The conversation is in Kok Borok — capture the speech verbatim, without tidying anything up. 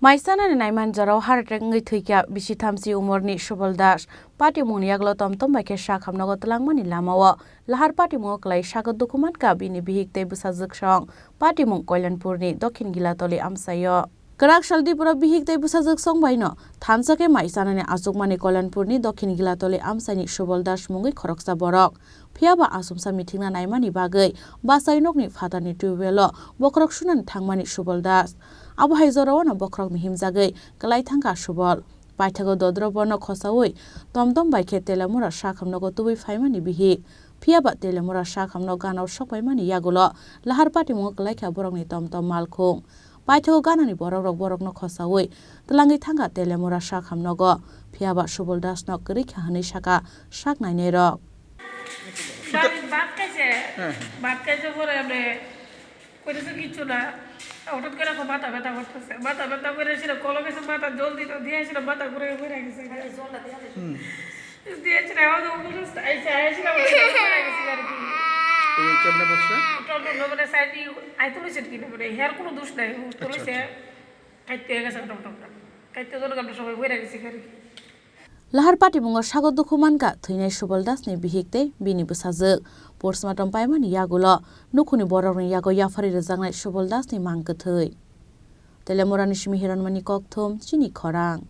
Mai sanani naimani jorao heart attack wngwi thwikha bisi thamchi umorni Subol Das. Patimungni yagulo tomtom bai khe sakhamnogo twlangmani lamao lahar patimungo kwlai sago dukhu mankha bini bihik tei bwsajwk song. Patimung Koilanpurni Dokhin Gilatoli amchaio. Kwrak sal diporo bihik tei bwsajwk song baino thansa khe mai sanani achukmani Koilanpurni Dokhin Gilatoli amchaini Subol Das mungwi khoroksa borok. Phiyaba asumsa mithikna naimani bagwi bachai nokni phatarni tubewelo bokhorok sunani thangmani Subol Das. Abo hai jorao no bokhorokni himjagwi kwlai thangkha Subol. Paithago dodro bono khosaui tomtom bai khe Telemura sakhamnogo tubui phaimani bihik. Phiyaba Telemura sakhamno ganao sokpaimani yagulo lahar patimungo kwlaikha borokni tomtom malkhung. Paithago ganani borokrok borokno khosaui twlangwi thangkha Telemura sakhamnogo. Phiyaba Subol Dasno kwrwikha hwnwi sakha sak nainairok. Bhai, ভাত খাইছে? হ্যাঁ, হ্যাঁ। ভাত খাইছে পরে আপনি কইতেছে কিচ্ছু না। হঠাৎ করে এখন মাথা ব্যথা করতেছে। মাথা ব্যথা করে সেটা কলম গেছে, মাথা জল দিল, দিয়ে সেটা মাথা ঘুরে ঘুরে গেছে। হুম। দিয়ে সেটা আমাদের অবস্থা, এই যে, এই সেটা আমাদের ঘুরে গেছে আর কি। তুমি কেমনে বসলে? টমটম না, মানে, সাইড দিয়ে আইতে হয়েছে কি না, মানে, হেয়ার কোনো দোষ নাই। ও আচ্ছা, তুলেছে, আচ্ছা। খাইতে গেছে টমটমটা। খাইতে জন্য আমরা সবাই ঘুরে গেছি আর কি। Lahar patimungo sago dukhu mankha thwinai Subol Dasni bihik tei bini bwsajwk. Postmortem paimani yagulo nukhungni borokni yago yapharwi rwjaknai Subol Dasni mang kwthwi. Telemurani simi Hiranmani Kokthum, chini khorang.